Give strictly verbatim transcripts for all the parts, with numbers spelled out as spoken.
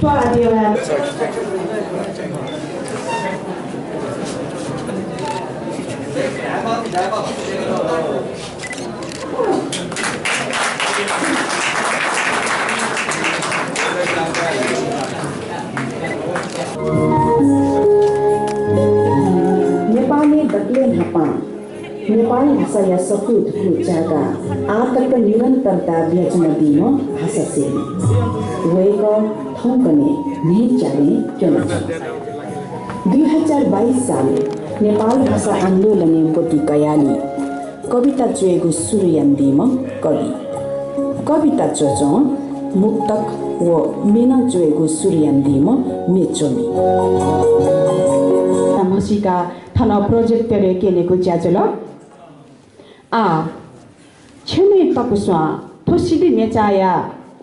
आदि यानाः नेपालय् दकलय् न्हापां नेपाल भाषाया सफू धुकू च्याकाः आः तक निरन्तरता बियाच्वनादीम्ह भाषासेवी। वय्कः थौंकन्हय् न्हय्च्यारय् क्यनाच्वन। दुई हजार बाइस सालय् नेपाल भाषा आन्दोलनय् ब्वति कयाः कविता च्वयेगु सुरु यानादीम्ह कवि। कविता च्वच्वं मुक्तक व म्ये नं च्वयेगु सुरु यानादीम्ह म्येच्वमि। म्हसीका थन projector-य् क्यनेगु ज्या जुल। आः छेनय् तकुस्वां थ्व CD म्येचाःया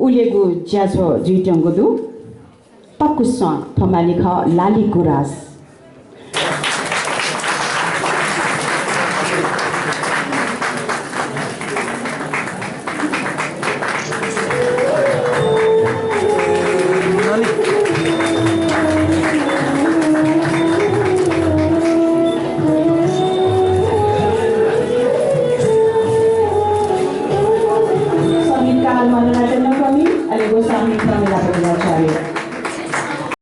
उलेगु ज्याझ्वः जुइत्यंगु दु। तकुस्वां थ्व मालिक खः लालि गुराँस।